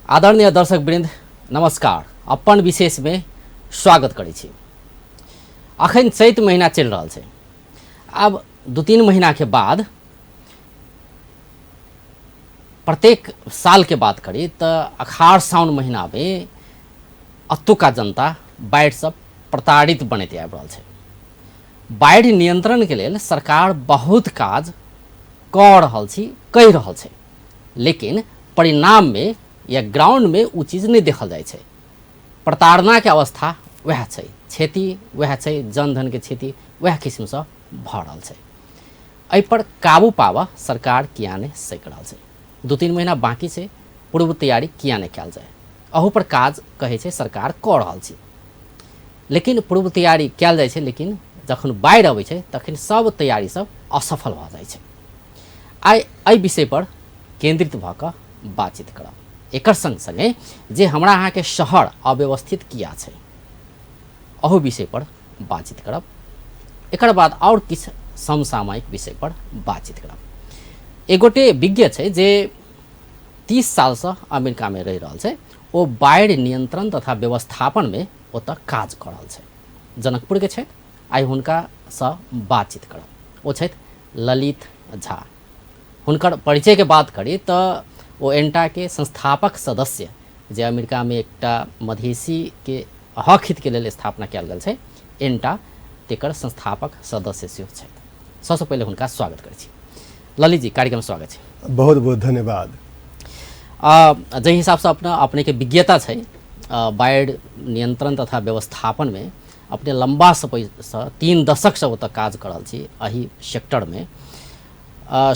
आदरणीय दर्शक वृंद नमस्कार। अपन विशेष में स्वागत करै छी। अखन चैत महीना चलि रहल छै। आब 2-3 महीना के बाद प्रत्येक साल के बात करी तऽ अखाड़ साउन महीना में अतुका जनता बाढ़िसँ प्रताड़ित बनैत आबि रहल छै। बाढ़ि नियंत्रण के लेल सरकार बहुत काज कऽ रहल छी, कहि रहल छै, लेकिन परिणाम में या ग्राउंड में ओ चीज नहि देखल जाइ छै। प्रताड़ना के अवस्था वएह छै, क्षति वएह छै, जनधन के क्षति वएह किस्मसँ भऽ रहल छै। एहि पर काबू पाबऽ सरकार किया नहि सकि रहल छै? 2-3 महीना बाकी छै, पूर्व तैयारी किया नहि कयल जाय? अहू पर काज कहै छै सरकार कऽ रहल छी, लेकिन पूर्व तैयारी कयल जाइ छै, लेकिन जखन बाढ़ि अबै छै तखन सब तैयारी सब असफल भऽ जाइ छै। आइ एहि विषय पर केंद्रित भऽ कऽ बातचीत करब। एकर संग संगे जे हमरा अहाँके शहर अव्यवस्थित किया छै, अहू विषय पर बातचीत करब। एकर बाद आओर किछु समसामयिक विषय पर बातचीत करब। एक गोटे विज्ञ छै जे 30 सालसँ अमेरिकामे रहि रहल छै, ओ बाढ़ि नियंत्रण तथा व्यवस्थापनमे ओतऽ काज कऽ रहल छै। जनकपुरके छथि, आइ हुनकासँ बातचीत करब। ओ छथि ललित झा। हुनकर परिचयके बात करी तऽ ओ एन्टाके संस्थापक सदस्य, जे अमेरिकामे एकटा मधेसीके हक हितके लेल स्थापना कयल गेल छै एन्टा, तेकर संस्थापक सदस्य सेहो छथि। सबसँ पहिले हुनका स्वागत करै छी। ललित जी, कार्यक्रम स्वागत छै। बहुत बहुत धन्यवाद। जाहि हिसाबसँ अपना अपनेके विज्ञता छै बाढ़ि नियंत्रण तथा व्यवस्थापनमे, अपने लम्बा समयसँ 3 दशकसँ ओतऽ काज कऽ रहल छी एहि सेक्टरमे।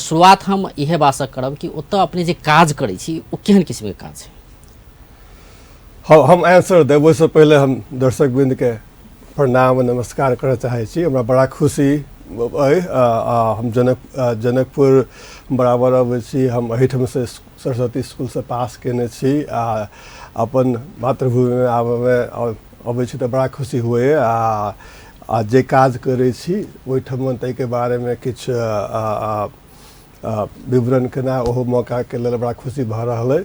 शुरुआत हम इहे बातसँ करब कि ओतऽ अपने जे काज करै छी ओ केहन किस्मके काज छै? हाँ, हम आंसर देब ओहिसँ पहिले हम दर्शक वृंदके प्रणाम नमस्कार करऽ चाहै छी। हमरा बड़ा खुशी अइ, हम जनकपुर बराबर अबै छी। हम एहिठामसँ सरस्वती स्कूलसँ पास केने छी आ अपन मातृभूमिमे आबऽमे अबै छी तऽ बड़ा खुशी हुए। आ जे काज करै छी ओहिठाम ताहिके बारेमे किछु विवरण केना ओहो मौकाके लेल बड़ा खुशी भऽ रहल अइ।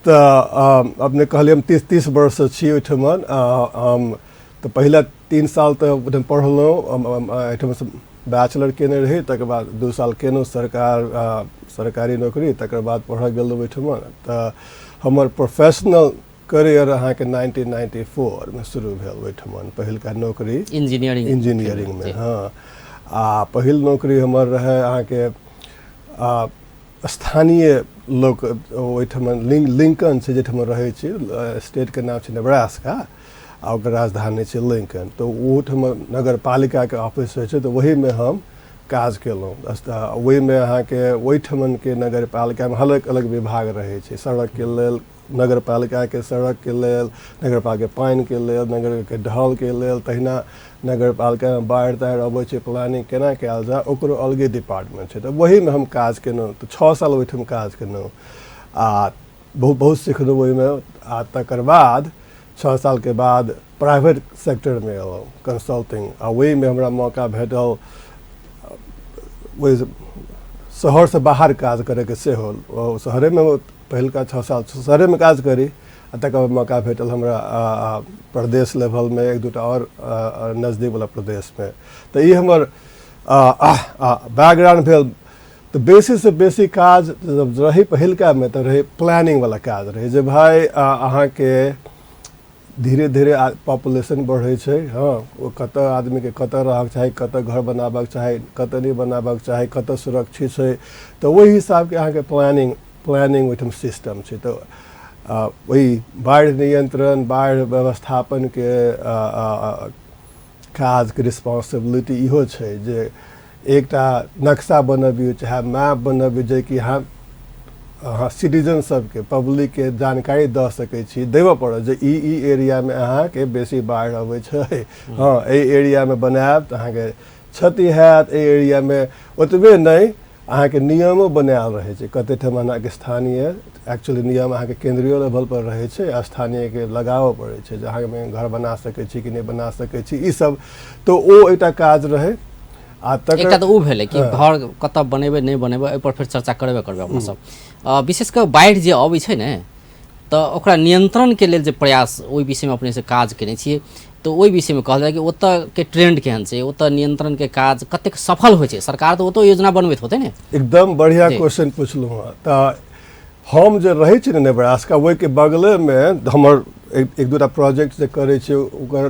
तऽ अपने कहलियै हम 30 वर्षसँ छी ओहिठाम। हम तऽ पहिला 3 साल तऽ ओहिठाम पढ़लहुँ, एहिठामसँ बैचलर केने रही, तकर बाद 2 साल केलहुँ सरकारी नौकरी, तकर बाद पढ़ऽ गेलहुँ ओहिठाम। तऽ हमर प्रोफेशनल करियर अहाँके 1994मे शुरू भेल ओहिठाम। पहिलका नौकरी इंजीनियरिंगमे, हँ। आ पहिल नौकरी हमर रहै अहाँके स्थानीय लोक ओहिठाम लिंकन छै जाहिठाम रहै छी, स्टेटके नाम छै नेब्रास्का आ ओकर राजधानी छै लिंकन। तऽ ओहोठाम नगरपालिकाके ऑफिस होइ छै, तऽ ओहीमे हम काज केलहुँ। ओहिमे अहाँके ओहिठमनके नगरपालिकामे अलग अलग विभाग रहै छै, सड़कके लेल नगरपालिकाके सड़कके लेल, नगरपालिकाके पानिके लेल, नगरके ढलके लेल, तहिना नगरपालिकामे बाढ़ि ताढ़ि अबै छै, प्लानिंग केना कयल जाय ओकरो अलगे डिपार्टमेंट छै। तऽ ओहीमे हम काज केलहुँ। तऽ 6 साल ओहिठाम काज केलहुँ आ बहुत बहुत सिखलहुँ ओहिमे। आ तकर बाद 6 सालके बाद प्राइवेट सेक्टरमे एलहुँ कंसल्टिंग, आ ओहिमे हमरा मौका भेटल ओहि शहरसँ बाहर काज करैके सेहो। शहरेमे पहिलुका 6 साल शहरेमे काज करी आ तकर बाद मौका भेटल हमरा प्रदेश लेवलमे 1-2 टा आओर नजदीकवला प्रदेशमे। तऽ ई हमर बैकग्राउंड भेल। तऽ बेसीसँ बेसी काज जब रही पहिलकामे तऽ रहै प्लानिंगवला काज रहै, जे भाय अहाँके धीरे धीरे पॉपुलेशन बढ़ै छै, हँ, ओ कतऽ आदमीके कतऽ रहऽके चाही, कतऽ घर बनाबऽके चाही, कतऽ नहि बनाबऽके चाही, कतऽ सुरक्षित छै, तऽ ओहि हिसाबके अहाँके प्लानिंग ओहिठाम सिस्टम छै। तऽ ओहि बाढ़ि नियंत्रण बाढ़ि व्यवस्थापनके काजके रिस्पॉन्सिबिलिटी इहो छै जे एकटा नक्शा बनबियौ चाहे मैप बनबियौ, जेकि अहाँ सिटीजन सबके पब्लिकके जानकारी दऽ सकै छी, देबऽ पड़त जे ई ई एरियामे अहाँके बेसी बाढ़ि अबै छै, हँ एहि एरियामे बनायब तऽ अहाँके क्षति हैत, एहि एरियामे। ओतबे नहि, अहाँके नियमो बनायल रहै छै कते ठाम। अहाँके स्थानीय एक्चुअली नियम अहाँके केंद्रीय लेवल पर रहै छै, स्थानीयके लगाबऽ पड़ै छै जे अहाँके घर बना सकै छी कि नहि बना सकै छी, ई सब। तऽ ओ एकटा काज रहै। आ तकर एकटा तऽ ओ भेलै कि घर कतऽ बनेबै नहि बनेबै, एहि पर फेर चर्चा करबे करबै अपना सब। विशेष कऽ बाढ़ि जे अबै छै ने तऽ ओकरा नियंत्रणके लेल जे प्रयास ओहि विषयमे अपनेसँ काज केने छियै, तऽ ओहि विषयमे कहल जाय कि ओतऽके ट्रेंड केहन छै, ओतऽ नियंत्रणके काज कतेक सफल होइ छै? सरकार तऽ ओतऽ योजना बनबैत होतै ने। एकदम बढ़िया क्वेश्चन पुछलहुँ हँ। तऽ हम जे रहै छी ने नेब्रास्का, ओहिके बगलेमे हमर एक दूटा प्रोजेक्ट जे करै छी, ओकर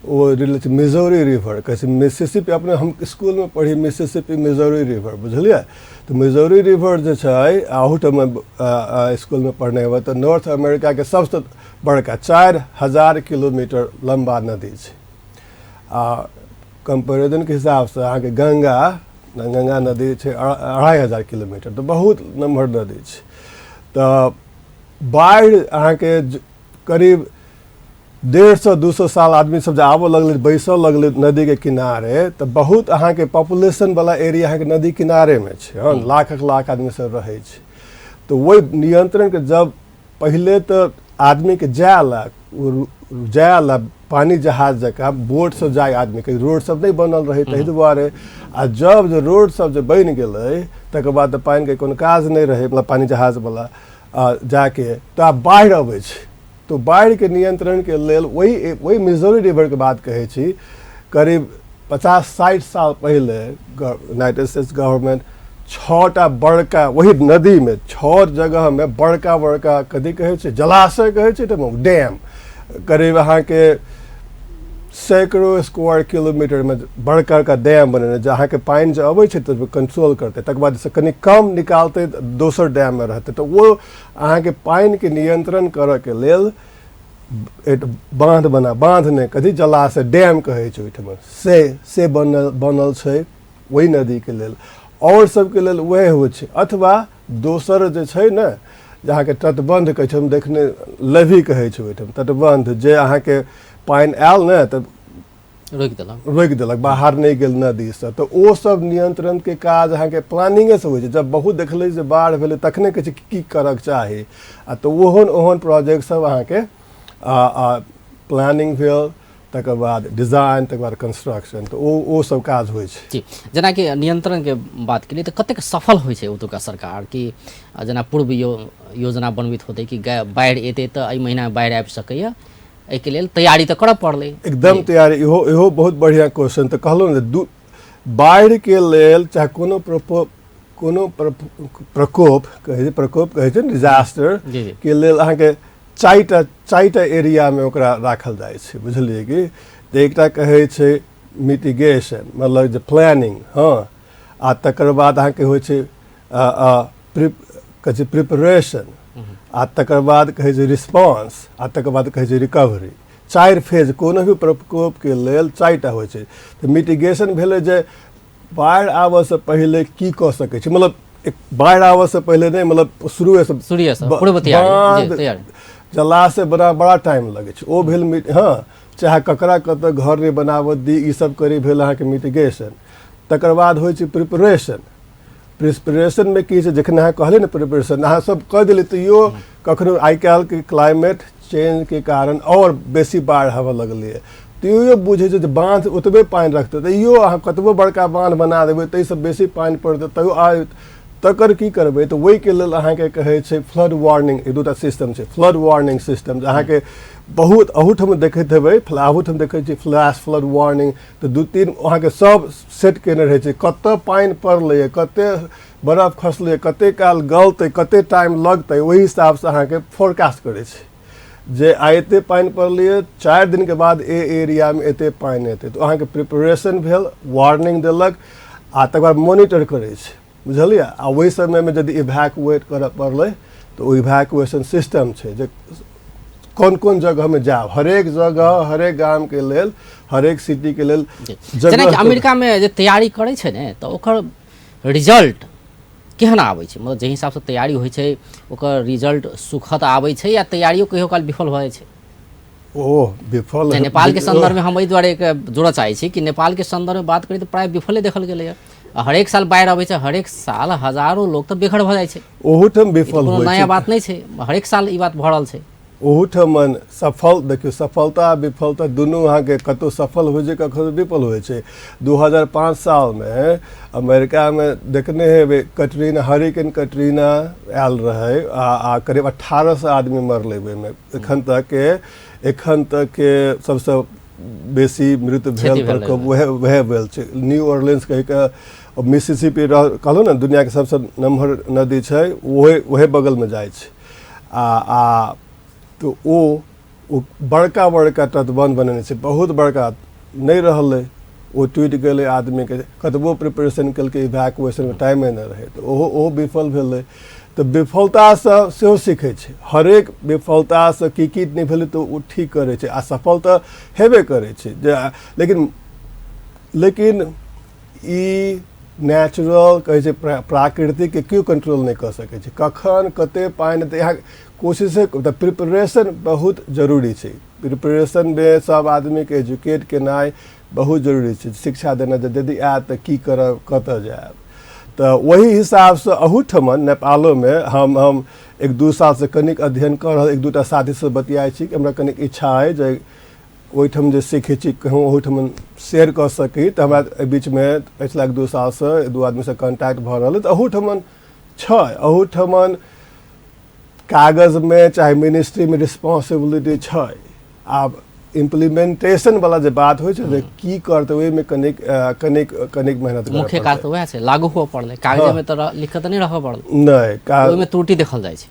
ओ रिले छै मिजोरी रिवर कहै छै। मिसिसिपी अपने हम स्कूलमे पढ़ी, मिसिसिपी मिजोरी रिवर, बुझलियै? तऽ मिजोरी रिवर जे छै, अहूठाम स्कूलमे पढ़ने हेबै, तऽ नॉर्थ अमेरिकाके सबसँ बड़का 4000 किलोमीटर लम्बा नदी छै। आ कम्पेरिजनके हिसाबसँ अहाँके गंगा गंगा नदी छै 2500 किलोमीटर, तऽ बहुत नम्हर नदी छै। तऽ बाढ़ि अहाँके करीब 150 200 साल आदमी सब जे आबऽ लगलै, बैसऽ लगलै नदीके किनारे, तऽ बहुत अहाँके पॉपुलेशन वाला एरिया अहाँके नदी किनारेमे छै। हँ, लाखक लाख आदमी सब रहै छै। तऽ ओहि नियंत्रणके जब पहिले तऽ आदमीके जाय ला जाय ला पानी जहाज जकाँ बोटसँ जाय आदमीके, रोड सब नहि बनल रहै ताहि दुआरे। आ जब जे रोड सब जे बनि गेलै, तकर बाद तऽ पानिके कोनो काज नहि रहै, मतलब पानी जहाजवला जाके। तऽ आब बाढ़ि अबै छै, तऽ बाढ़िके नियंत्रणके लेल ओहि ओहि मिजोरी रिवरके बात कहै छी, करीब 50-60 साल पहिले यूनाइटेड स्टेट्स गवर्नमेंट छओटा बड़का वही नदीमे छओ जगहमे बड़का बड़का कथी कहै छै, जलाशय कहै छै, तऽ डैम करीब अहाँके सैकड़ो स्क्वायर किलोमीटरमे बड़का बड़का डैम बनेने, जे अहाँके पानि जे अबै छै तऽ कंट्रोल करतै, तकर बाद से कनि कम निकालतै तऽ दोसर डैममे रहतै। तऽ ओ अहाँके पानिके नियंत्रण करऽके लेल एक बाँध बना, बाँध नहि, कथी, जलाशय, डैम कहै छै ओहिठमा, से बनल बनल छै ओहि नदीके लेल। आओर सबके लेल वएह होइ छै। अथवा दोसर जे छै ने, जे अहाँके तटबन्ध कहै छै, हम देखने लभी कहै छै ओहिठाम, तटबन्ध जे अहाँके पानि आयल ने तऽ रोकि देलक, रोकि देलक, बाहर नहि गेल नदीसँ। तऽ ओ सब नियंत्रणके काज अहाँके प्लानिंगेसँ होइ छै। जब बहुत देखलै जे बाढ़ि भेलै, तखने कहै छै की करऽके चाही। आ तऽ ओहन ओहन प्रोजेक्ट सब अहाँके प्लानिंग भेल, तकर बाद डिजाइन, तकर बाद कंस्ट्रक्शन, तऽ ओ ओ सब काज होइ छै। जी, जेनाकि नियंत्रणके बात केलियै, तऽ कतेक सफल होइ छै ओतुका सरकार कि जेना पूर्व योजना बनबैत होतै कि बाढ़ि एतै तऽ एहि महीनामे बाढ़ि आबि सकैए, एहिके लेल तैयारी तऽ करऽ पड़लै? एकदम तैयारी। इहो इहो बहुत बढ़िआँ क्वेश्चन। तऽ कहलहुँ ने, दू बाढ़िके लेल चाहे कोनो कोनो प्रकोप कहै छै, प्रकोप कहै छै, डिजास्टर के लेल अहाँके चारिटा चारिटा एरियामे ओकरा राखल जाइ छै, बुझलियै कि? तऽ एकटा कहै छै मिटिगेशन, मतलब जे प्लानिंग, हँ, आ तकर बाद अहाँके होइ छै कहै छै प्रिपरेशन, आ तकर बाद कहै छै रिस्पॉन्स, आ तकर बाद कहै छै रिकवरी। चारि फेज कोनो भी प्रकोपके लेल चारिटा होइ छै। तऽ मिटिगेशन भेलै जे बाढ़ि आबऽसँ पहिले की कऽ सकै छी, मतलब एक बाढ़ि आबऽसँ पहिले नहि, मतलब शुरुएसँ, शुरुएसँ पूर्व तैयारी। जलाशय बड़ा बड़ा टाइम लगै छै, ओ भेल। हँ, चाहे ककरा कतऽ घर नहि बनाबऽ दी, ई सब करी, भेल अहाँके मिटिगेशन। तकर बाद होइ छै प्रिपरेशन। प्रिपरेशनमे की छै, जखन अहाँ कहलियै ने प्रिपरेशन अहाँ सब कऽ देलियै, तैयो कखनो आइ काल्हिके क्लाइमेट चेंजके कारण आओर बेसी बाढ़ि आबऽ लगलैए, तैयो बुझै छै जे बाँध ओतबे पानि रखतै, तैयो अहाँ कतबो बड़का बाँध बना देबै, ताहिसँ बेसी पानि पड़तै तैयो आ तकर की करबै? तऽ ओहिके लेल अहाँके कहै छै फ्लड वार्निंग, एक दूटा सिस्टम छै, फ्लड वार्निंग सिस्टम, जे अहाँके बहुत अहूठाम देखैत हेबै, अहूठाम देखै छी फ्लैश फ्लड वार्निंग। तऽ दू तीन अहाँके सब सेट केने रहै छै, कतऽ पानि पड़लैए, कते बरफ खसलैए, कते काल गलतै, कते टाइम लगतै, ओहि हिसाबसँ अहाँके फोरकास्ट करै छै जे आइ एते पानि पड़लैए, 4 दिनके बाद ए एरियामे एते पानि एतै। तऽ अहाँके प्रिपरेशन भेल, वार्निंग देलक, आ तकर बाद मोनिटर करै छै, बुझलियै? आ ओहि समयमे यदि इभैकुएट करऽ पड़लै तऽ ओ इभैकुएशन सिस्टम छै जे कोन कोन जगहमे जायब, हरेक जगह, हरेक गामके लेल, हरेक सिटीके लेल। जेनाकि अमेरिकामे जे तैयारी करै छै ने, तऽ ओकर रिजल्ट केहन आबै छै? मतलब जाहि हिसाबसँ तैयारी होइ छै, ओकर रिजल्ट सुखद आबै छै या तैयारियो कहियो काल विफल भऽ जाइ छै? ओ विफल नेपालके सन्दर्भमे हम एहि दुआरे जोड़ऽ चाहै छी कि नेपालके सन्दर्भमे बात करी तऽ प्राय विफले देखल गेलैए। हरेक साल बाढ़ि अबै छै, हरेक साल हजारो लोग तऽ बेघर भऽ जाइ छै। ओहूठाम विफल। कोनो नया बात नहि छै, हरेक साल ई बात भऽ रहल छै। ओहूठमन सफल, देखियौ सफलता आ विफलता दुनू अहाँके कतहु सफल होइ छै, कखनो विफल होइ छै। 2005 सालमे अमेरिकामे देखने हेबै कटरीना, हरिकेन कटरीना आयल रहै आ करीब 1800 आदमी मरलै ओहिमे। एखन तक के सबसँ बेसी मृत्यु क्षति भेल भेल प्रकोप वएह वएह भेल छै। न्यू ऑरलियंस कहिके मिसिसिपी रह कहलहुँ ने, दुनियाके सबसँ नमहर नदी छै, ओहे ओहे बगलमे जाइ छै। आ आ तऽ ओ ओ बड़का बड़का तटबन्ध बनेने छै, बहुत बड़का, नहि रहलै, ओ टूटि गेलै। आदमीके कतबो प्रिपरेशन केलकै इवैक्युएशनके, टाइमे नहि रहै, तऽ ओहो ओहो विफल भेलै। तऽ विफलतासँ सेहो सीखै छै। हरेक विफलतासँ की की नहि भेलै तऽ ओ ठीक करै छै आ सफल तऽ हेबे करै छै जे। लेकिन लेकिन ई नेचुरल कहै छै, प्राकृतिकके केओ कंट्रोल नहि कऽ सकै छै, कखन कते पानि तऽ यहाँ कोशिशे तऽ प्रिपरेशन बहुत जरूरी छै। प्रिपरेशनमे सब आदमीके एजुकेट केनाइ बहुत जरूरी छै, शिक्षा देनाइ जे यदि आयत तऽ की करब, कतऽ जायब। तऽ ओहि हिसाबसँ अहूठमन नेपालोमे हम 1-2 सालसँ कनिक अध्ययन कऽ रहल, एक दूटा साथीसँ बतियाइ छी कि हमरा कनिक इच्छा अइ जे ओहिठाम जे सीखै छी कहूँ ओहूठमन शेयर कऽ सकी। तऽ हमरा एहि बीचमे पछिला 1-2 सालसँ एक दू आदमीसँ कॉन्टैक्ट भऽ रहल अइ। तऽ अहूठमन छै, अहूठमन कागजमे चाहे मिनिस्ट्रीमे रिस्पॉन्सिबिलिटी छै। आब इम्प्लीमेंटेशन वाला जे बात होइ छै जे की करतै, ओहिमे कनिक कनिक कनिक मेहनत करऽ मुख्य काज पड़तै। तऽ उएह छै, लागू हुअ पड़लै। कागजेमे तऽ लिख कऽ तऽ नहि रहऽ पड़लै। नहि ओहिमे त्रुटि देखल जाइ छै।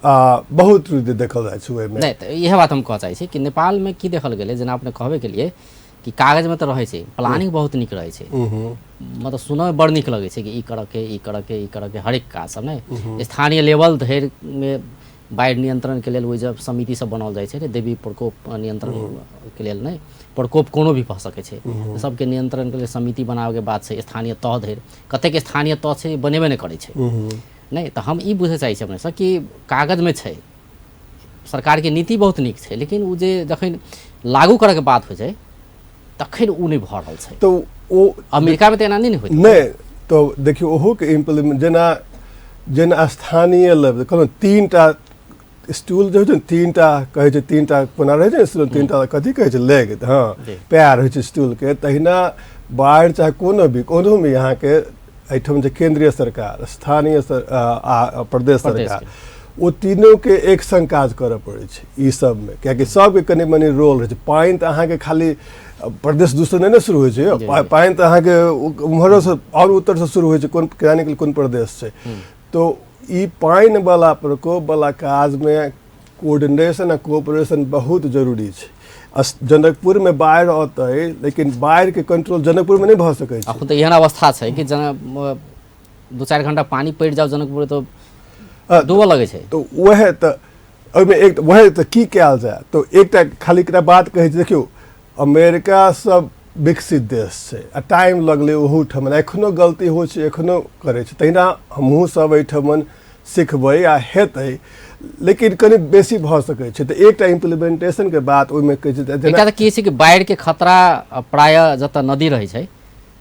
बहुत त्रुटि देखल जाइ छै ओहिमे। नहि, तऽ इएह बात हम कहऽ चाहै छी कि नेपालमे की देखल गेलै, जेना अपने कहबे केलिए कि कागजमे तऽ रहै छै, प्लानिंग बहुत नीक रहै छै, मतलब सुनऽमे बड़ नीक लगै छै कि ई करऽके, ई करऽके, ई करऽके, हरेक काज सब ने स्थानीय लेवल धरिमे बाढ़ि नियंत्रणके लेल ओहि जब समिति सब बनाओल जाइ छै ने, दैवी प्रकोप नियंत्रणके लेल नहि, प्रकोप कोनो भी भऽ सकै छै, सबके नियंत्रणके लेल समिति बनाबैके बात छै स्थानीय तह धरि। कतेक स्थानीय तह छै, बनेबे नहि करै छै। नहि तऽ हम ई बुझऽ चाहै छी अपनेसँ कि कागजमे छै, सरकारके नीति बहुत नीक छै, लेकिन ओ जे जखन लागू करऽके बात होइ छै तखन ओ नहि भऽ रहल छै। तऽ ओ अमेरिकामे तऽ एना नहि ने होइत। नहि, तऽ देखियौ, ओहोके इम्प्लीमेंट जेना जेना स्थानीय लेवल कहलहुँ, तीन टा स्टूल जे होइ छै ने, तीन टा कहै छै, तीन टा कोना रहै छै ने स्टूल, तीन टा कथी कहै छै, लेग, हँ, पैर होइ छै स्टूलके। तहिना बाढ़ि चाहे कोनो भी अहाँके एहिठाम जे केंद्रीय सरकार, स्थानीय आ प्रदेश प्रदेश सरकार, ओ तीनोके एक संग काज करऽ पड़ै छै ई सबमे, कियाकि सबके कनि मनि रोल रहै छै। पानि तऽ अहाँके खाली प्रदेश दूसर नहि ने शुरू होइ छै। पानि तऽ अहाँके उम्हरोसँ आओर उत्तरसँ शुरू होइ छै, कोन यानी कोन प्रदेश छै। तो ई पानि वाला प्रकोप वाला काजमे कोऑर्डिनेशन आ कोऑपरेशन बहुत जरूरी छै। जनकपुरमे बाढ़ि अतै, लेकिन बाढ़िके कंट्रोल जनकपुरमे नहि भऽ सकै छै। अखन तऽ एहन अवस्था छै कि जेना 2-4 घंटा पानि पड़ि जाओ जनकपुर तऽ डूबऽ लगै छै। तऽ वएह तऽ ओहिमे एक वएह तऽ की कयल जाय, तऽ एकटा खाली एकटा बात कहै छै। देखियौ, अमेरिका सब विकसित देश छै आ टाइम लगलै ओहूठमन, एखनो गलती होइ छै, एखनो करै छै। तहिना हमहूँ सब एहिठमन सिखबै आ हेतै, लेकिन कनि बेसी भऽ सकै छै। तऽ एकटा इम्प्लीमेंटेशनके बात ओहिमे कहै छै जेना एकटा तऽ की छै कि बाढ़िके खतरा प्रायः जतऽ नदी रहै छै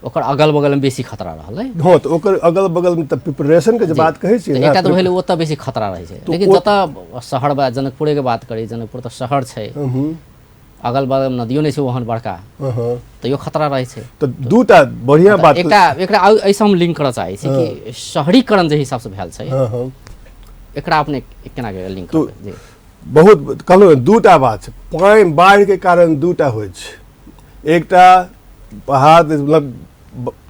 ओकर अगल बगलमे बेसी खतरा रहलै। हँ, तऽ ओकर अगल बगलमे तऽ प्रिपरेशनके जे बात कहै छियै तऽ ने, एकटा तऽ भेलै ओतऽ बेसी खतरा रहै छै, लेकिन जतऽ शहर बा, जनकपुरेके बात करी, जनकपुर तऽ शहर छै, अगल बगल नदियो नहि छै ओहन बड़का, तैयो खतरा रहै छै। तऽ दूटा बढ़िआँ बात। एकटा एकरा एहिसँ हम लिंक करऽ चाहै छी कि शहरीकरण जे हिसाबसँ भेल छै, हँ हँ एकरा अपने केना के लिंक करबै जी? बहुत कहलहुँ ने, दूटा बात छै। पानि बाढ़िके कारण दूटा होइ छै। एकटा पहाड़, मतलब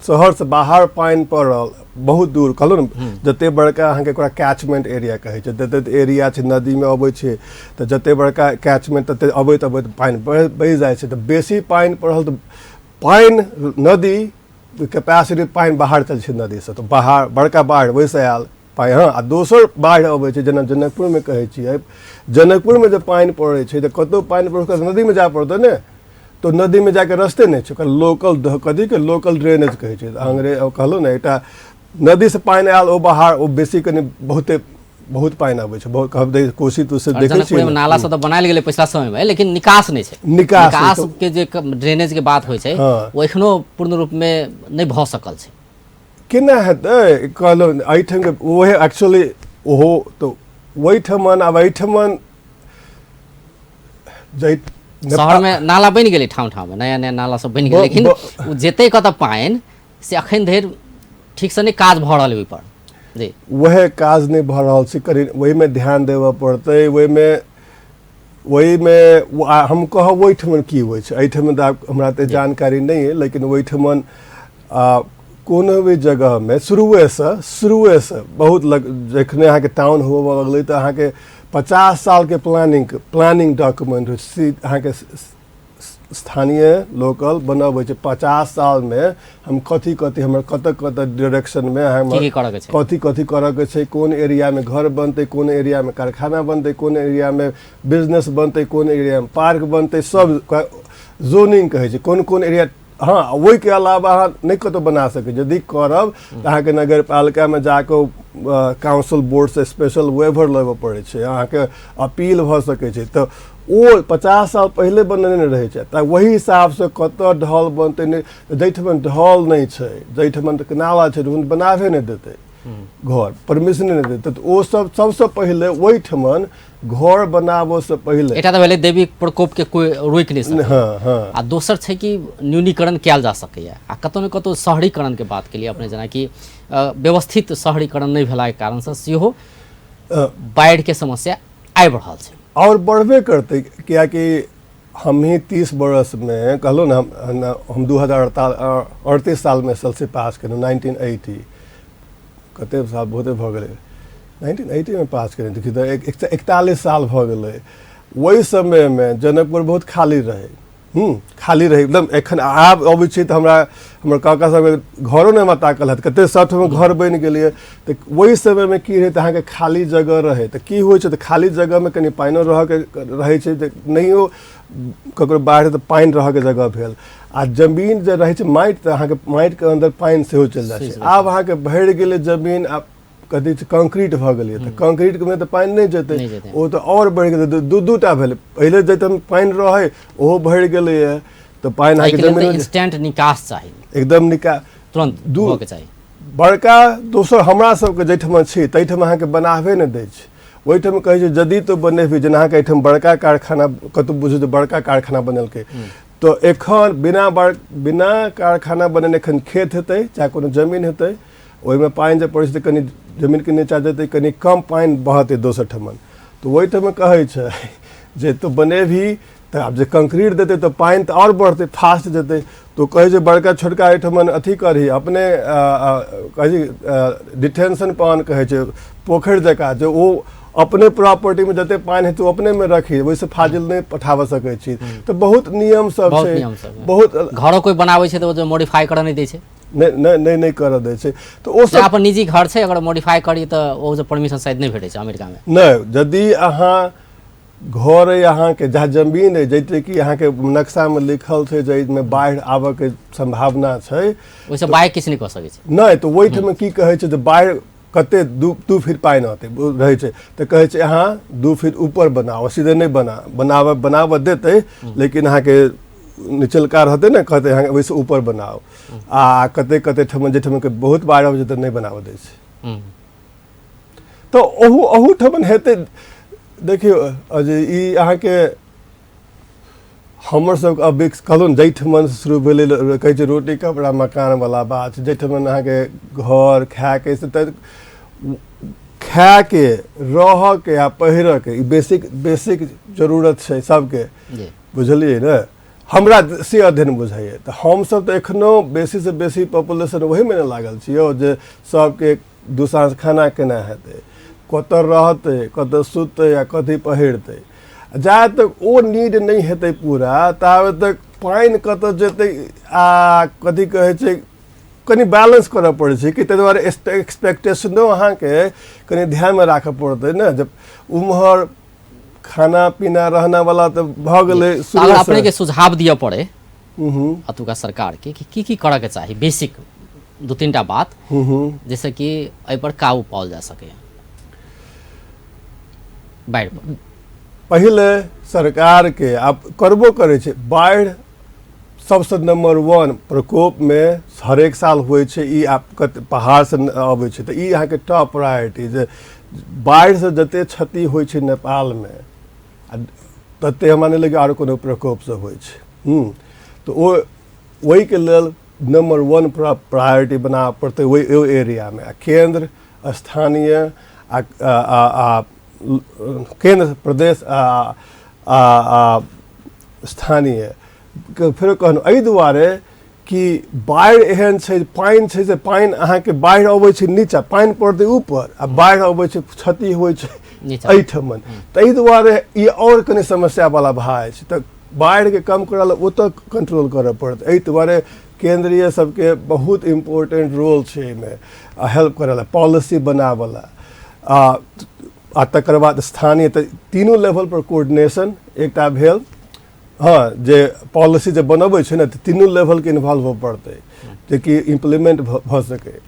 शहरसँ बाहर पानि पड़ल बहुत दूर, कहलहुँ ने, जते बड़का अहाँके ओकरा कैचमेंट एरिया कहै छै, जते एरिया छै नदीमे अबै छै, तऽ जते बड़का कैचमेंट तते अबैत अबैत पानि बहि जाइ छै। तऽ बेसी पानि पड़ल तऽ पानि नदी कैपेसिटी पानि बाहर चलै छै नदीसँ, तऽ बाहर बड़का बाढ़ि ओहिसँ आयल पानि। हँ, आ दोसर बाढ़ि अबै छै, जेना जनकपुरमे कहै छियै, जनकपुरमे जे पानि पड़ै छै तऽ कतहु पानि पड़ै तऽ नदीमे जाय पड़तै ने, तऽ नदीमे जाके रस्ते नहि छै। ओकर लोकल कथीके लोकल ड्रेनेज कहै छै अंग्रेज। कहलहुँ ने, एकटा नदीसँ पानि आयल, ओ बाहर ओ बेसी कनि बहुते बहुत पानि आबै छै, बहुत कहब कोसी तोसी और देखै छियै जनकपुरमे ने। नाला सब तऽ बनायल गेलै पिछला समयमे, लेकिन निकास नहि छै। निकास नहि। निकास के जे ड्रेनेज के बात होइ छै, ओ एखनो पूर्ण रूपमे नहि भऽ सकल छै। केना हेतै? कहलहुँ, एहिठामके ओहे एक्चुअली ओहो तऽ ओहिठमन आब एहिठमन जाहि शहर में नाला बनि गेलै, ठाम ठाम में नया नया नाला सब बनि गेलै, लेकिन ओ जेतै कतऽ पानि से अखन धरि ठीकसँ नहि काज भऽ रहल ओहिपर। जी, वएह काज नहि भऽ रहल छै, कनि ओहिमे ध्यान देबऽ पड़तै। ओहिमे ओहिमे हम कहब ओहिठमन की होइ छै, एहिठमन तऽ हमरा तऽ जानकारी नहि अइ, लेकिन ओहिठमन कोनो भी जगहमे शुरुएसँ बहुत लग जखने अहाँके टाउन होबऽ लगलै तऽ अहाँके 50 सालके प्लानिंग प्लानिंग डॉक्यूमेंट होइ छै, अहाँके स्थानीय लोकल बनबै छै 50 सालमे हम कथी कथी, हमर कतऽ कतऽ डायरेक्शनमे हम कथी कथी करऽके छै, कोन एरियामे घर बनतै, कोन एरियामे कारखाना बनतै, कोन एरियामे बिजनेस बनतै, कोन एरियामे पार्क बनतै, सब जोनिंग कहै छै, कोन कोन एरिया। हँ, ओहिके अलावा अहाँ नहि कतहु बना सकै। यदि करब तऽ अहाँके नगरपालिकामे जाकऽ काउंसिल बोर्डसँ स्पेशल वेवर लेबऽ पड़ै छै, अहाँके अपील भऽ सकै छै। तऽ ओ 50 साल पहिले बनेने रहै छै, तऽ ओहि हिसाबसँ कतऽ ढल बनतै नहि, जाहिठमन ढल नहि छै, जाहिठमन नाला छै, ओहिठमन बनाबे नहि देतै घर, परमिशन नहि देतै। तऽ ओ सब सबसँ पहिले ओहिठमन घर बनाबऽसँ पहिले एकटा तऽ भेलै दैविक प्रकोपके कोइ रोकि नहि सकै। हँ हँ। आ दोसर छै कि न्यूनीकरण कयल जा सकैए। आ कतहु ने कतहु शहरीकरणके बात केलियै अपने, जेनाकि व्यवस्थित शहरीकरण नहि भेलाके कारणसँ सेहो बाढ़िके समस्या आबि रहल छै आओर बढ़बे करतै, कियाकि हमही 30 बरसमे कहलहुँ ने, हम 2038 सालमे एस एल सी पास केलहुँ, 1980, कतेक साल बहुते भऽ गेलै, 1980मे पास केने, देखियौ तऽ 41 साल भऽ गेलै। ओहि समयमे जनकपुर बहुत खाली रहै, खाली रहै एकदम। एखन आब अबै छी तऽ हमरा हमर काका सबके घरो नहि हमरा ताकल हैत, कतेक सबठाम घर बनि गेलैए। तऽ ओहि समयमे की रहै तऽ अहाँके खाली जगह रहै, तऽ की होइ छै तऽ खाली जगहमे कनि पानिओ रहऽके रहै छै, तऽ नहियो ककरो बाढ़ि तऽ पानि रहऽके जगह भेल। आ जमीन जे रहै छै माटि, तऽ अहाँके माटिके अन्दर पानि सेहो चलि जाइ छै। आब अहाँके भरि गेलै जमीन, आब कथी छै, कंक्रीट भऽ गेलै, तऽ कंक्रीटमे तऽ पानि नहि जेतै, ओ तऽ आओर बढ़ि गेलै, दू दू टा भेलै। पहिले जाहिठाम पानि रहै ओहो भरि गेलैए, तऽ पानि अहाँके जमीन इंस्टेंट निकास चाही, एकदम निकास तुरंत दू के चाही बड़का। दोसर हमरा सबके जाहिठाम छी ताहिठाम अहाँके बनाबे नहि दै छै, ओहिठाम कहै छै यदि तो बनेबही, जेना अहाँके एहिठाम बड़का कारखाना कतहु बुझू जे बड़का कारखाना बनेलकै, तऽ एखन बिना कारखाना बनेने एखन खेत हेतै चाहे कोनो जमीन हेतै, ओहिमे पानि जे पड़ै छै तऽ कनि जमीनके नीचा जेतै, कनि कम पानि बहतै दोसर ठमन। तऽ ओहिठाम कहै छै जे तू बनेबही तऽ आब जे कंक्रीट देतै तऽ पानि तऽ आओर बढ़तै, फास्ट जेतै। तऽ कहै छै बड़का छोटका एहिठमन अथी करही अपने, कहै छै डिटेंशन पान कहै छै, पोखरि जकाँ, जे ओ अपने प्रॉपर्टीमे जते पानि हेतै ओ अपनेमे रखी, ओहिसँ फाजिल नहि पठाबऽ सकै छी। तऽ बहुत नियम सब छै, बहुत घरो कोइ बनाबै छै तऽ ओ मॉडिफाई करऽ नहि दै छै, नहि नहि नहि नहि करऽ दै छै। तऽ ओ सब अपन निजी घर छै, अगर मॉडिफाई करी तऽ ओ जे परमिशन शायद नहि भेटै छै अमेरिकामे। नहि, यदि अहाँ घर अइ अहाँके जहाँ जमीन अइ, जाहिमे कि अहाँके नक्शामे लिखल छै जाहिमे बाढ़ि आबऽके सम्भावना छै, ओहिसँ बाढ़ि किछु नहि कऽ सकै छै। नहि, तऽ ओहिठाम की कहै छै जे बाढ़ि कते 2 फीट पानि औतै रहै छै, तऽ कहै छै अहाँ 2 फीट ऊपर बनाउ, सीधे नहि बनाबऽ देतै, लेकिन अहाँके निचलका रहतै ने, कहतै अहाँके ओहिसँ ऊपर बनाउ। आ कते कते ठाम जाहिठाम बहुत बाढ़ि अबै छै तऽ नहि बनाबऽ दै छै। तऽ ओहू ठाम हेतै। देखियौ अजय, ई अहाँके हमर सबके अब कहलहुँ ने, जाहिठमन शुरू भेलै कहै छै रोटी कपड़ा मकान वाला बात, जाहिठमन अहाँके घर खायके से तऽ खायके रहऽके आ पहिरऽके ई बेसिक बेसिक जरूरत छै सबके, बुझलियै ने। हमरा से अध्ययन बुझाइए। तऽ हमसब तऽ एखनो बेसीसँ बेसी पॉपुलेशन ओहीमे ने लागल छी यौ, जे सबके दू साँझ खाना केना हेतै, कतऽ रहतै, कतऽ सुततै आ कथी पहिरतै। जा तक ओ नीड नहि हेतै पूरा ताबे तक पानि कतऽ जेतै आ कथी कहै छै, कनि बैलेंस करऽ पड़ै छै कि ताहि दुआरे एक्सपेक्टेशनो अहाँके कनि ध्यानमे राखऽ पड़तै ने। जब उम्हर खाना पीना रहना वाला तऽ भऽ गेलै। अगर अपने के सुझाव दिअ पड़े अतुका सरकार के कि की की करऽ के चाही, बेसिक 2-3 टा बात जैसे कि एहि पर काबू पाओल जा सके बाढ़ि पर। पहिले सरकार के आब करबो करै छै, बाढ़ि सबसँ नंबर 1 प्रकोपमे हरेक साल होइ छै, ई आब पहाड़सँ अबै छै, तऽ ई अहाँके टॉप प्रायोरिटी जे बाढ़िसँ जते क्षति होइ छै नेपालमे आ तते हमरा नहि लगैए आरो कोनो प्रकोप सब होइ छै। तऽ ओ ओहिके लेल नम्बर वन प्रायोरिटी बनाबऽ पड़तै ओहि ओहि एरियामे। आ केन्द्र, स्थानीय आ आ केन्द्र, प्रदेश आ आ स्थानीय फेरो कहलहुँ एहि दुआरे कि बाढ़ि एहन छै, पानि छै जे पानि अहाँके बाढ़ि अबै छै नीचा, पानि पड़तै ऊपर आ बाढ़ि अबै छै, क्षति होइ छै एहिठमन। ताहि दुआरे ई आओर कनि समस्यावला भए जाइ छै। तऽ बाढ़िके कम करऽ लए ओतऽ कंट्रोल करऽ पड़तै। एहि दुआरे केन्द्रीय सबके बहुत इम्पोर्टेंट रोल छै एहिमे, हेल्प करऽ लए, पॉलिसी बनाबऽ लए आ तकर बाद स्थानीय। तऽ तीनू लेवल पर कोऑर्डिनेशन एकटा भेल। हँ, जे पॉलिसी जे बनबै छै ने तऽ तीनू लेवलके इन्वॉल्व होबऽ पड़तै जेकि इम्प्लीमेंट भऽ सकै।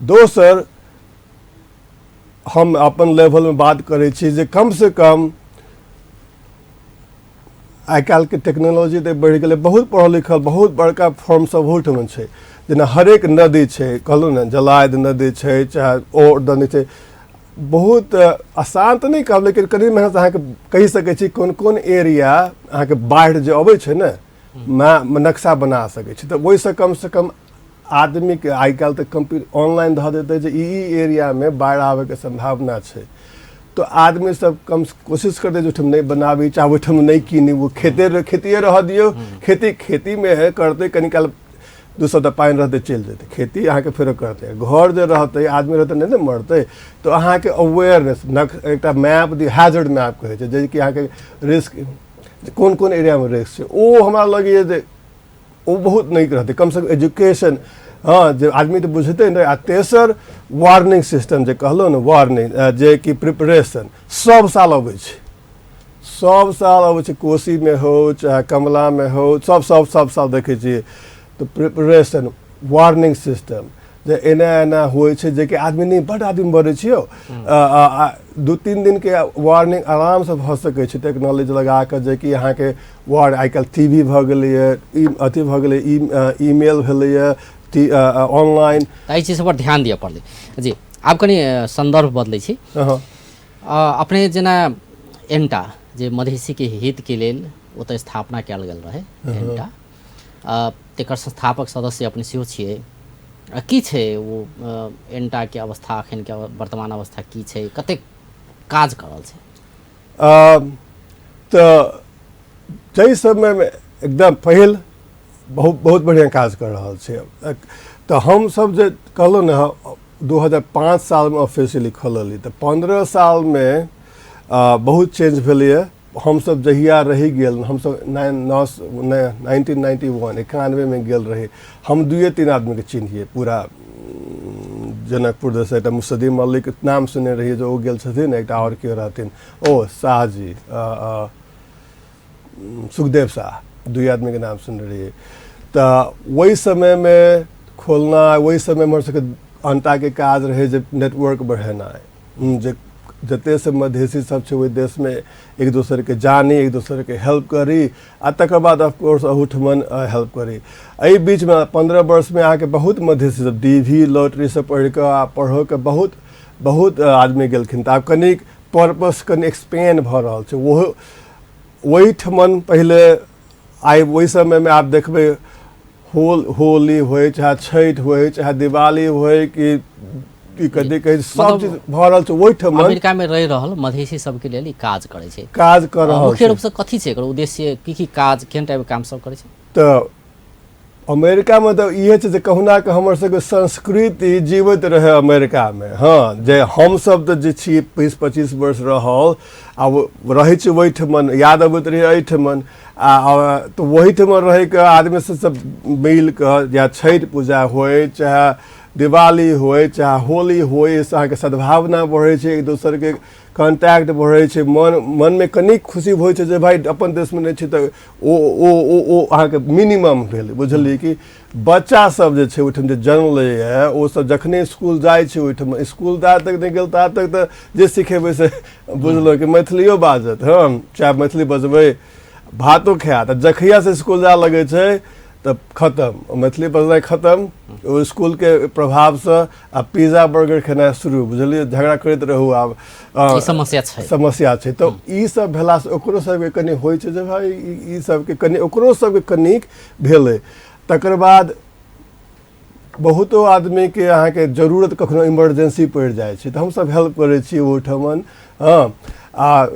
दोसर, हम अपन लेवलमे बात करै छी जे कमसँ कम आइ काल्हिके टेक्नोलॉजी तऽ बढ़ि गेलै, बहुत पढ़ल लिखल बहुत बड़का फर्म सब ओहोठाम छै। जेना हरेक नदी छै, कहलहुँ ने जलायद नदी छै चाहे ओ नदी छै, बहुत आसान तऽ नहि कहब लेकिन कनि मेहनत अहाँके कहि सकै छी कोन कोन एरिया अहाँके बाढ़ि जे अबै छै ने नक्शा बना सकै छी। तऽ ओहिसँ कमसँ कम आदमीके आइ काल्हि तऽ कम्प्यूटर ऑनलाइन धऽ देतै जे ई ई एरियामे बाढ़ि आबैके सम्भावना छै, तऽ आदमी सब कम कोशिश करतै जे ओहिठाम नहि बनाबी चाहे ओहिठाम नहि कीनी, ओ खेते खेतिए रहऽ दियौ। खेती खेतीमे करतै, कनि काल दू सौ तऽ पानि रहतै चलि जेतै, खेती अहाँके फेरो करतै। घर जे रहतै, आदमी रहतै नहि ने मरतै। तऽ अहाँके अवेयरनेस एकटा मैप दियौ, हैजर्ड मैप कहै छै, जेकि अहाँके रिस्क कोन कोन एरियामे रिस्क छै, ओ हमरा लगैए जे ओ बहुत नीक रहतै। कमसँ कम एजुकेशन, हँ, जे आदमी तऽ बुझतै नहि। आ तेसर वार्निंग सिस्टम जे कहलहुँ ने, वार्निंग जे कि प्रिपरेशन सब साल अबै छै, सब साल अबै छै, कोसीमे हो चाहे कमलामे हो, सब सब सब साल देखै छियै। तऽ प्रिपरेशन वार्निंग सिस्टम जे एना एना होइ छै, जेकि आदमी नहि, बड्ड आदमी मरै छै यौ। 2-3 दिनके वार्निंग आरामसँ भऽ सकै छै टेक्नोलॉजी लगा कऽ, जेकि अहाँके वार्ड आइ काल्हि टी वी भऽ गेलैए, ई अथी भऽ गेलै, ई ईमेल भेलैए, ऑनलाइन। तऽ एहि चीज पर ध्यान दिअ पड़लै जी। आब कनि सन्दर्भ बदलै छी। अपने जेना एन्टा जे मधेसीके हितके लेल ओतऽ स्थापना कयल गेल रहै एन्टा, तेकर संस्थापक सदस्य अपने सेहो छियै। की छै ओ एन्टाके अवस्था, अखनके वर्तमान अवस्था की छै, कतेक काज कऽ रहल छै? तऽ जाहि समयमे एकदम पहिल बहुत बहुत बढ़िआँ काज कऽ रहल छै। तऽ हमसब जे कहलहुँ ने 2005 सालमे ऑफिशियली खोललियै, तऽ 15 सालमे बहुत चेंज भेलैए। हमसब जहिया रहि गेल, हमसब 1991 91मे गेल रही, हम 2-3 आदमीके चिन्हियै पूरा जनकपुर जैसे एकटा मुसद्दी मल्लिक नाम सुनने रहियै जे ओ गेल छथिन, एकटा आओर केओ रहथिन, ओ शाहजी, सुखदेव शाह, 2 आदमीके नाम सुनने रहियै। तऽ ओहि समयमे खोलना, ओहि समयमे हमर सबके अंटाके काज रहै जे नेटवर्क बढ़ेनाइ, जे जते से मधेसी सब छै ओहि देशमे एक दोसरके जानी, एक दोसरके हेल्प करी, आ तकर बाद ऑफकोर्स अहूठमन हेल्प करी। एहि बीचमे 15 वर्षमे अहाँके बहुत मधेसी सब डी भी लॉटरी से पढ़ि कऽ आ पढ़ोके बहुत बहुत आदमी गेलखिन। तऽ आब कनिक पर्पस कनि एक्सपेंड भऽ रहल छै। ओहो ओहिठमन पहिले आइ ओहि समयमे आब देखबै होली होइ चाहे छठि होइ चाहे दिवाली होइ कि ई कथी कहै छै, सब चीज भऽ रहल छै ओहिठमन। अमेरिका में रहि रहल मधेसी सबके लेल ई काज करै छै, काज कऽ रहल मुख्य रूप से कथी छै एकर उद्देश्य, की की काज, केहन टाइप के काम सब करै छै? तऽ अमेरिकामे तऽ इहे छै जे कहुना कऽ हमर सबके संस्कृति जीवैत रहै अमेरिकामे। हँ, जे हमसब तऽ जे छी 20-25 वर्ष रहल, आब रहै छी ओहिठमन, याद अबैत रहै एहिठमन, आ तऽ ओहिठमन रहिकऽ आदमी सब सब मिल कऽ या छठि पूजा होइ चाहे दिवाली होइ चाहे होली होइ, एहिसँ अहाँके सद्भावना बढ़ै छै, एक दोसरके कॉन्टैक्ट बढ़ै छै, मनमे कनिक खुशी होइ छै जे भाइ अपन देशमे नहि छी तऽ ओ ओ ओ ओ अहाँके मिनिमम भेल। बुझलियै कि बच्चा सब जे छै ओहिठाम जे जन्म लैए ओ सब जखने इसकुल जाइ छै, ओहिठाम इसकुल जा तक नहि गेल ता तक तऽ जे सिखेबै से बुझलहुँ कि मैथिलियो बाजत, हँ चाहे मैथिली बजबै भातो खायत, आ जखियासँ इसकुल जाय लगै छै तऽ खतम, मैथिली बजनाइ खतम, ओ स्कूलके प्रभावसँ आ पिज्जा बर्गर खेनाइ शुरू, बुझलियै, झगड़ा करैत रहू। आब ई समस्या छै, समस्या छै। तऽ ई सब भेलासँ ओकरो सबके कनि होइ छै जे भाइ ई सबके कनि ओकरो सबके कनिक भेलै। तकर बाद बहुतो आदमीके अहाँके जरूरत कखनो इमरजेंसी पड़ि जाइ छै तऽ हमसब हेल्प करै छी ओहिठमन। हँ, आ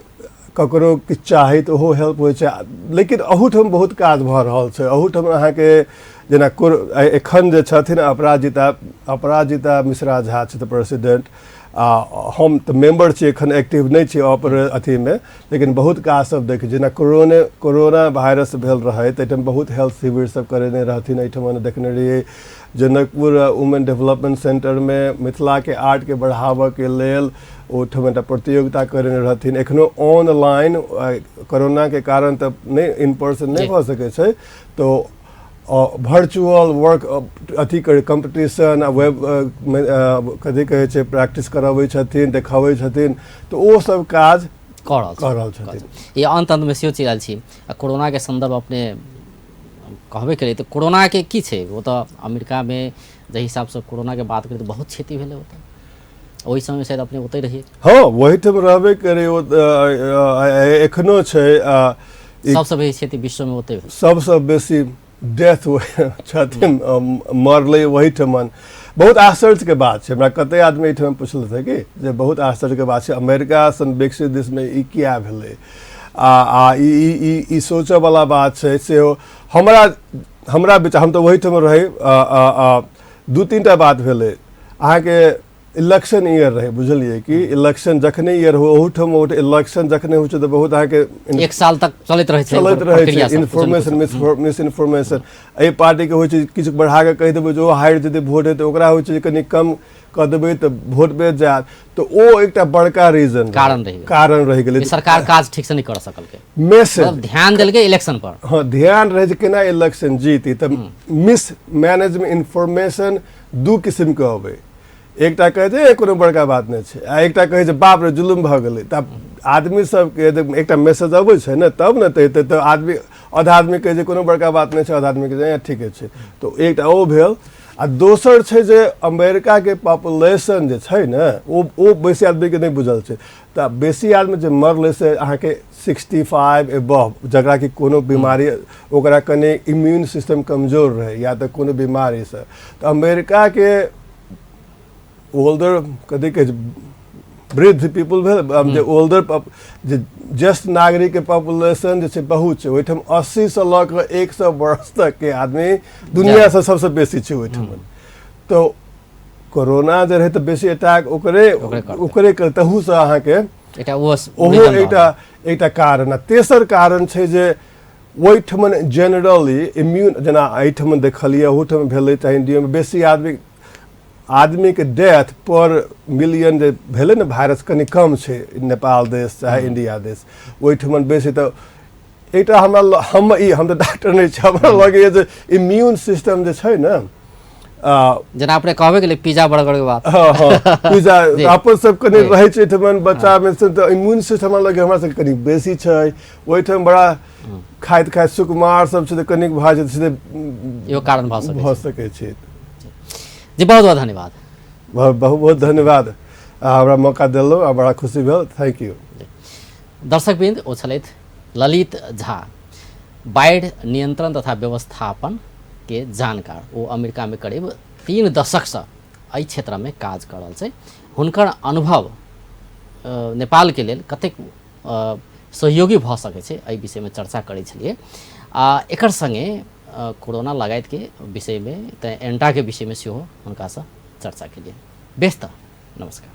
ककरो किछु चाही तऽ ओहो हेल्प होइ छै। लेकिन अहूठाम बहुत काज भऽ रहल छै। अहूठाम अहाँके जेना एखन जे छथिन अपराजिता, अपराजिता मिश्रा झा छथि प्रेसिडेंट, आ हम तऽ मेम्बर छी, एखन एक्टिव नहि छी अपर अथीमे, लेकिन बहुत काज सब देखै, जेना कोरोना वायरस भेल रहै ताहिठाम बहुत हेल्थ शिविर सब करेने रहथिन। एहिठाम देखने रहियै जनकपुर वुमेन डेवलपमेंट सेंटरमे मिथिलाके आर्टके बढ़ाबऽके लेल ओहिठाम एकटा प्रतियोगिता करेने रहथिन। एखनो ऑनलाइन कोरोनाके कारण तऽ नहि इन पर्सन नहि भऽ सकै छै, तऽ वर्चुअल वर्क अथी कर कम्पटिशन आ वेब कथी कहै छै प्रैक्टिस करबै छथिन, देखाबै छथिन, तऽ ओ सब काज कऽ रहल छथिन। ई अन्त अन्तमे सेहो चलि आयल छी आ कोरोनाके सन्दर्भ अपने कहबे करियै तऽ कोरोनाके की छै, ओ तऽ अमेरिकामे जाहि हिसाबसँ कोरोनाके बात करी तऽ बहुत क्षति भेलै ओतऽ, ओहि समय शायद अपने ओतहि रहियै। हँ, ओहिठाम रहबे करै, ओ एखनो छै। सबसँ बेसी क्षति विश्वमे ओतहि भेल, सबसँ बेसी डेथ छथिन, मरलै ओहिठमन। बहुत आश्चर्यके बात छै, हमरा कते आदमी एहिठाम पुछलकै कि जे बहुत आश्चर्यके बात छै अमेरिका सन विकसित देशमे ई किया भेलै, आ ई ई ई सोचऽवला बात छै। सेहो हमरा हमरा विचार, हम तऽ ओहिठाम रही, दू तीन टा बात भेलै। अहाँके इलेक्शन ईयर रहै, बुझलियै कि इलेक्शन जखने ईयर हो ओहूठाम इलेक्शन जखने होइ छै तऽ बहुत अहाँके एक साल तक चलैत रहै छै, चलैत रहै छै इन्फॉर्मेशन, मिस इन्फॉर्मेशन। एहि पार्टीके होइ छै किछु बढ़ा कऽ कहि देबै जे ओ हारि जेतै वोट, हेतै ओकरा होइ छै जे कनि कम कऽ देबै तऽ वोट बेच जायत, तऽ ओ एकटा बड़का रीजन कारण रहि गेलै। सरकार काज ठीक से नहि कर सकल, मैसेज ध्यान देलकै इलेक्शन पर। हँ, ध्यान रहै जे केना इलेक्शन जीती। तऽ मिस मैनेजमेंट इन्फॉर्मेशन दू किस्मके अबै, एकटा कहै छै कोनो बड़का बात नहि छै, आ एकटा कहै छै बाप रे जुलुम भऽ गेलै। तब आदमी सबके एकटा मैसेज अबै छै ने तब ने तऽ तऽ आदमी आधा आदमी कहै छै कोनो बड़का बात नहि छै, आधा आदमी कहै छै ठीके छै। तऽ एकटा ओ भेल। आ दोसर छै जे अमेरिकाके पॉपुलेशन जे छै ने ओ बेसी आदमीके नहि बुझल छै। तऽ बेसी आदमी जे मरलै से अहाँके 65 एबव, जकरा कि कोनो बीमारी ओकरा कनि इम्यून सिस्टम कमजोर रहै या तऽ कोनो बीमारीसँ, तऽ अमेरिकाके ओल्डर कथी कहै छै वृद्ध पीपल भेल, जे ओल्डर जे ज्येष्ठ नागरिकके पॉपुलेशन जे छै बहुत छै ओहिठाम। 80 से लऽ कऽ 100 वर्ष तकके आदमी दुनिआसँ सबसँ बेसी छै ओहिठाम। तऽ कोरोना जे रहै तऽ बेसी अटैक ओकरे ओकरे कर, तहूसँ अहाँके ओहो एकटा एकटा कारण। आ तेसर कारण छै जे ओहिठमन जेनरली इम्यून, जेना एहिठमन देखलियै ओहूठाम भेलै, चाहे इंडियामे बेसी आदमी आदमीके डेथ पर मिलियन जे भेलै ने वायरस कनि कम छै नेपाल देश चाहे इंडिया देश, ओहिठमन बेसी। तऽ एकटा हमरा हम ई हम तऽ डॉक्टर नहि छी, हमरा लगैए जे इम्यून सिस्टम जे छै ने, जेना अपने कहबे गेलै पिज्जा बर्गर के बात। हँ हँ, पिज्जा अपन सब कनि रहै छै एहिठमन बच्चामे से, तऽ इम्यून सिस्टम हमरा लगैए हमरा सबके कनि बेसी छै। ओहिठाम बड़ा खाइत खाइत सुकुमार सब छै तऽ कनिक भऽ जेतै से इहो कारण भऽ सकै छै। जी बहुत बहुत धन्यवाद। बहुत बहुत धन्यवाद, हमरा मौका देलहुँ आ बड़ा खुशी भेल, thank you. दर्शकवृन्द, ओ छलथि ललित झा, बाढ़ि नियंत्रण तथा व्यवस्थापन के जानकार। ओ अमेरिका में करीब 3 दशकसँ एहि क्षेत्रमे काज कर रहल छै। हुनकर अनुभव नेपाल के लेल कतेक सहयोगी भऽ सकै छै एहि विषयमे चर्चा करै छलियै। आ एकर संगे कोरोना लगायतके विषयमे तऽ एन्टाके विषयमे सेहो हुनकासँ चर्चा केलियै। बेस तऽ नमस्कार।